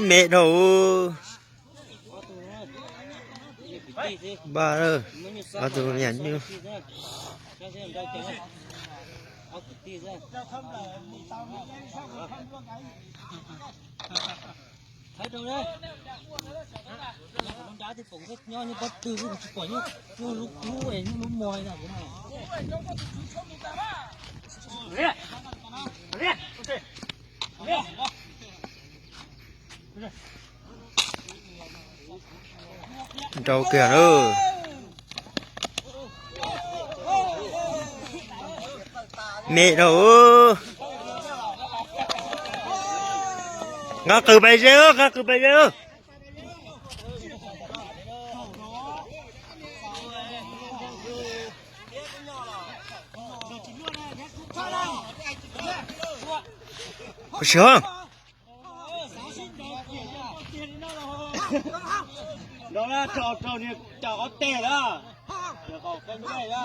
Me dhau. Npaj, ob tug yam nyuj. Nrau kiag lawm. Me dhau. Nqa qws pais ze, nqa qws pais ze. Kuv sim hov. Nrog na, rau rau niag cov ob teg na. Yog qau qeeb ncej na.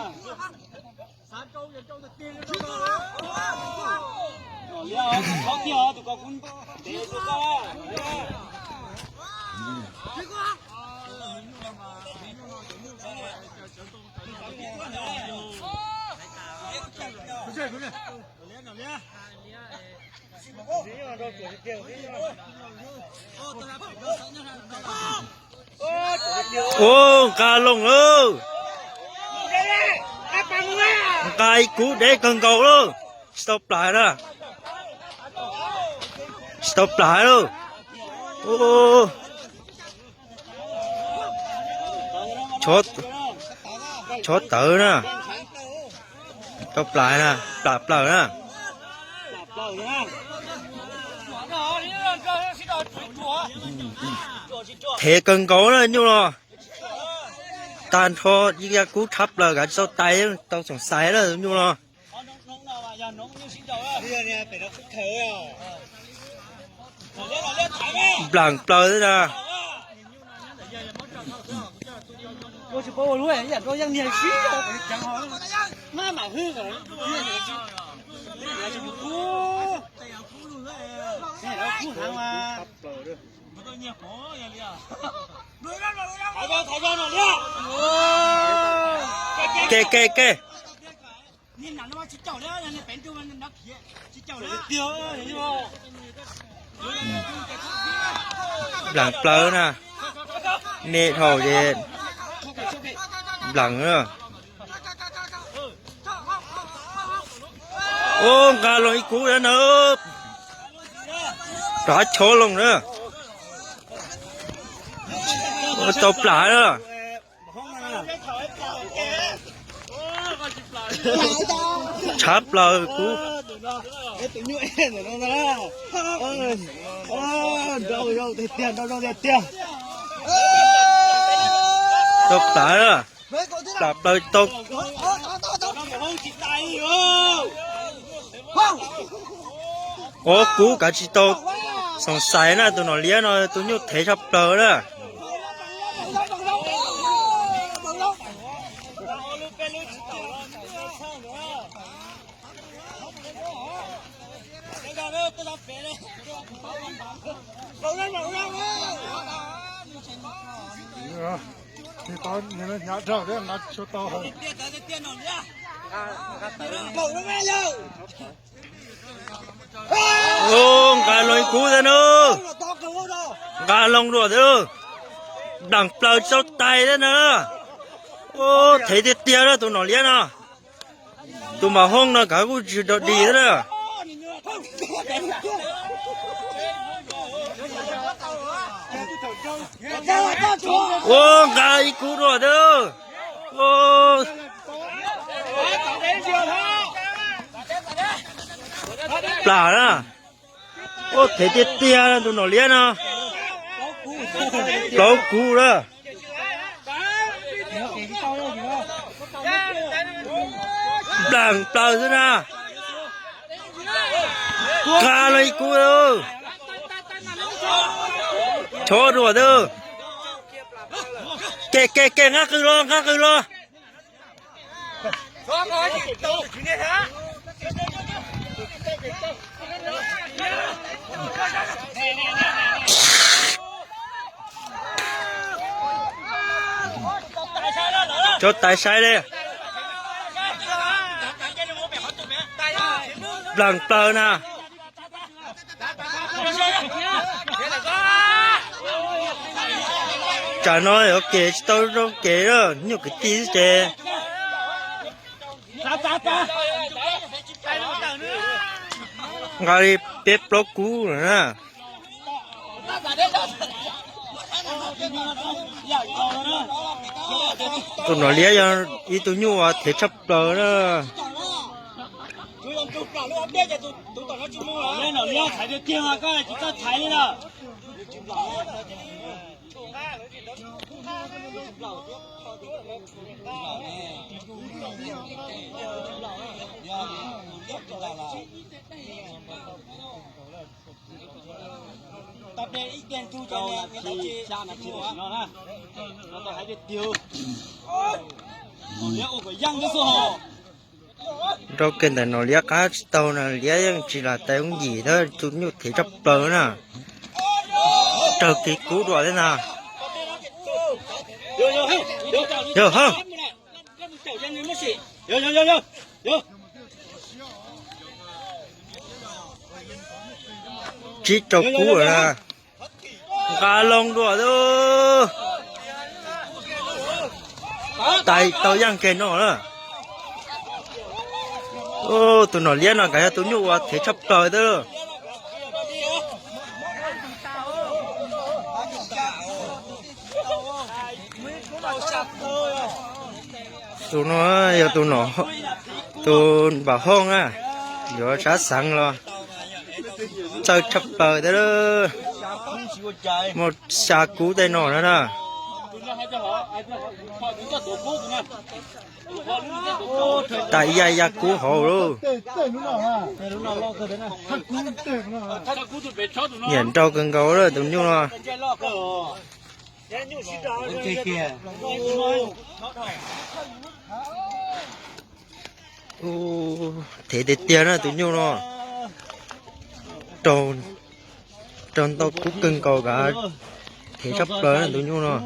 Nov liab, thaub tiag tus ko kuv ntev rau koj. Ua, nqa loo lawm. Nqa ib kub deb kawg nkaus lawm. Tsis tau plam na. Tsis tau plam lawm. Chob tawv na. Tau plam na, plam plaws na. Thev kawg nkaus na nyuj no. Tag nrho ib yam kub tshab plaws kav tsis tau tais, tau xoom xais na tus nyuj no. Nplam plaws na. Ke ke ke. Nplam plaws na. Me dhau ces nplam na. Ub, nqa loo ib kub na. Rov chob loo na. Ua tau plam na. Tshab plaws kub. Tau plam na. Plam plaws tau. Ov, kub kav tsis tau xoom xais na, tus nom liab no tus nyuj thev tshaj plaws na. Ub, nqa loo ib kub thiab na. Nqa loo dua thiab. Nplam plaws tsis tau tais thiab na. Ub, thev tiag tiag na tus nom liab no. Tus maum hoob no kav kuj tsis dog dig thiab na. Ub, nqa ib kub dua thiab. Ub, plam na. Ub, thev tiag tiag tus nom liab no. Plaub kub na. Nplam plaws xwb na. Nqa loo ib kub. Chob dua thiab. Ke ke ke, nqa qws los, nqa qws los. Cov tais saib li. Nplees plaws na. Tsam no yuav kev tsis tau zoo kev lawm, nyuaj kwv tij xwb ces. Nqa li peb plaub kub lawm na. Tus nom liab yog ib tug nyuj uas thev tshaj plaws na. Nrau kiag ntawm nom liab qab tsis tau na, liab yeej tsis lam tais hoob yim thiab, tus nyuj thev tshaj plaws na. Raug kev kub dua thiab na. Yog ha. Tsib rau kub lawm na. Nqa loo dua. Tais tau yaj nkeeg no na. Tus nom liab no kav yog tus nyuj uas thev tshaj plaws xwb. Tus no yog tus no, tus npam hooj na, yuav sab xeev los txawj tshaj plaws thiab. Muaj xya kub tej no na na. Tais ya ya kub hauv lauj. Nyiam nrau kawg nkaus lawm tus nyuj no. Thev tiag tiag na tus nyuj no. Raug ntau kub kawg nkaus kav, thev tshaj plaws na tus nyuj no.